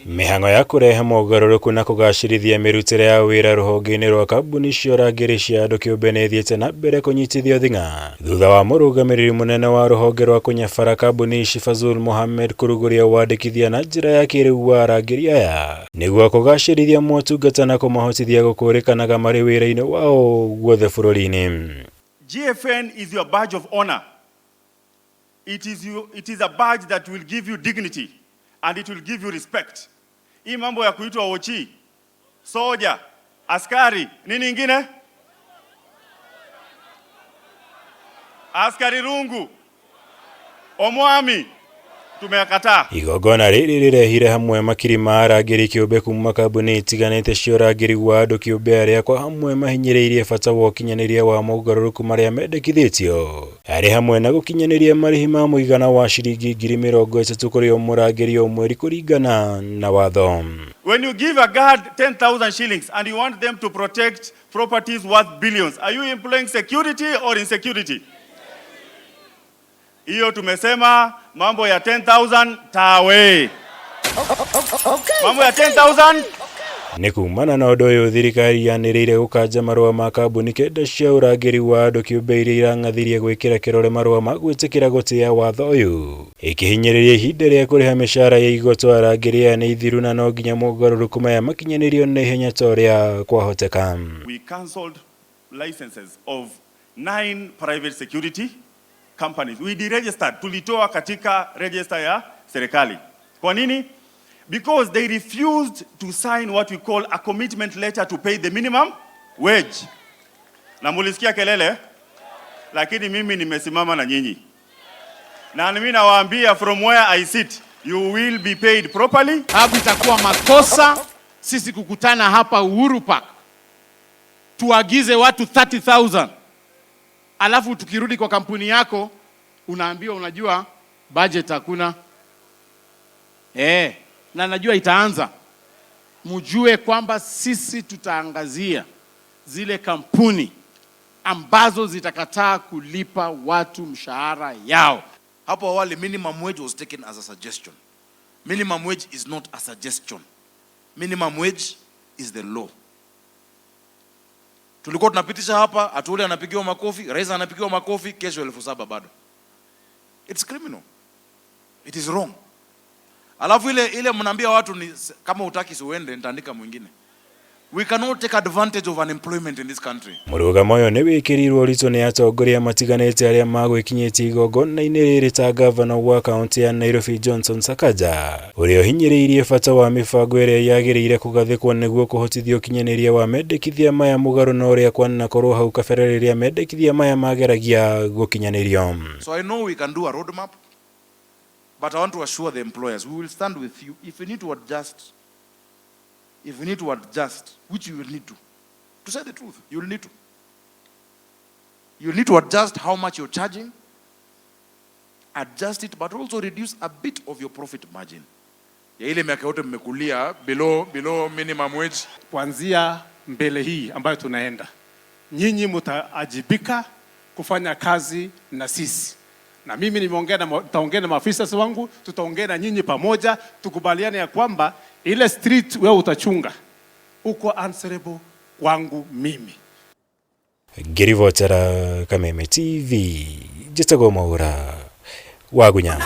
Mĩhang'o ya kũrehe mogarũrũku na kũgacĩrithia mĩrutĩre ya wĩra rũhonge-inĩ rwa kambuni cia ũrangĩri cia andũ kĩũmbe nĩ ĩthiĩte na mbere kũnyitithio thing'a thutha wa mũrũgamĩrĩri mũnene wa rũhonge rwa kũnyabara kambuni ici Fazul Mohammed kũrugũria wandĩkithia na njĩra ya kĩrĩu wa arangĩri aya nĩguo kũgacĩrithia motungata na kũmahotithia gũkũrĩkanaga marĩ wĩra-inĩ wao guothe bũrũri-inĩ. GFN is your badge of honor. It is a badge that will give you dignity and it will give you respect. Hii mambo ya kuitwa ochi, soja, askari, nini ingine? Askari rungu, omwami, tumeyakataa. Igongona rĩrĩ rĩrehire hamwe makiri ma arangĩri kĩũmbe kuma kambuni itiganĩte cia ũrangĩri wa andũ kĩũmbe arĩa kwa hamwe mahinyĩrĩirie bata wa ũkinyanĩria wa mogarũrũku marĩa mendekithĩtio arĩ hamwe na gũkinyanĩria marĩhi ma mũigana wa ciringi 30,000 kũrĩ o mũrangĩri o mweri kũringana na watho. When you give a guard 10,000 shillings and you want them to protect properties worth billions, are you employing security or insecurity? Hiyo tumesema mambo ya 10,000 tawe. Mambo ya 10,000 Nĩ kumana na ũndũ ũyũ thirikari yanĩrĩire gũkanja marũa ma kambuni kenda cia ũrangĩri wa andũ kĩũmbe iria irang'athirie gwĩkĩra kĩrore marũa ma gwĩtĩkĩra gũtĩa watho ũyũ ĩkĩhinyĩrĩria ihinda rĩa kũrĩha mĩcara ya igoto arangĩri aya nĩ ithiru na no nginya mogarũrũku maya makinyanĩrio na ihenya ta ũrĩa kwahoteka. We cancelled licenses of 9 private security companies. We deregistered, tulitoa katika register ya serikali. Kwa nini? Because they refused to sign what we call a commitment letter to pay the minimum wage. Na mulisikia kelele, lakini mimi nimesimama na nyinyi. Na mimi nawaambia from where I sit, you will be paid properly. Sababu itakuwa makosa sisi kukutana hapa Uhuru Park tuagize watu 30,000 alafu tukirudi kwa kampuni yako unaambiwa unajua budget hakuna. Na najua itaanza. Mjue kwamba sisi tutaangazia zile kampuni ambazo zitakataa kulipa watu mshahara yao. Hapo awali minimum wage was taken as a suggestion. Minimum wage is not a suggestion. Minimum wage is the law. Tulikuwa tunapitisha hapa, Atwoli anapigiwa makofi, rais anapigiwa makofi, kesho 7,000 bado. It's criminal. It is wrong. Alafu ile mnaambia watu ni kama hutaki si uende, nitaandika mwingine. We cannot take advantage of unemployment in this country. Mũrũgamo ũyũ nĩ wĩkĩrirwo ũritũ nĩ atongoria matiganĩte arĩa magwĩkinyĩtie igongona-inĩ rĩrĩ ta gavana wa kaunti ya Nairobi Johnson Sakaja ũrĩa ũhinyĩrĩirie bata wa mĩbango ĩrĩa yagĩrĩire kũgathĩkwo nĩguo kũhotithia ũkinyanĩria wa mendekithia maya mũgarũ na ũrĩa kwanakorwo hau kabere rĩrĩa mendekithia maya mageragia gũkinyanĩrio. So I know we can do a roadmap, but I want to assure the employers we will stand with you if we need to adjust. If we need to adjust, which you will need to. To say the truth, you will need to. You need to adjust how much you're charging. Adjust it, but also reduce a bit of your profit margin. Ya ile miaka yote mmekulia below minimum wage. Kuanzia mbele hii ambayo tunaenda, nyinyi mtaajibika kufanya kazi na sisi. Na mimi nitaongea na maafisa wangu, tutaongea na nyinyi pamoja, tukubaliane ya kwamba ile street wewe utachunga, uko answerable kwangu mimi. Ngĩribotera Kameme TV, njĩtagwo Mwaura wa Gunya.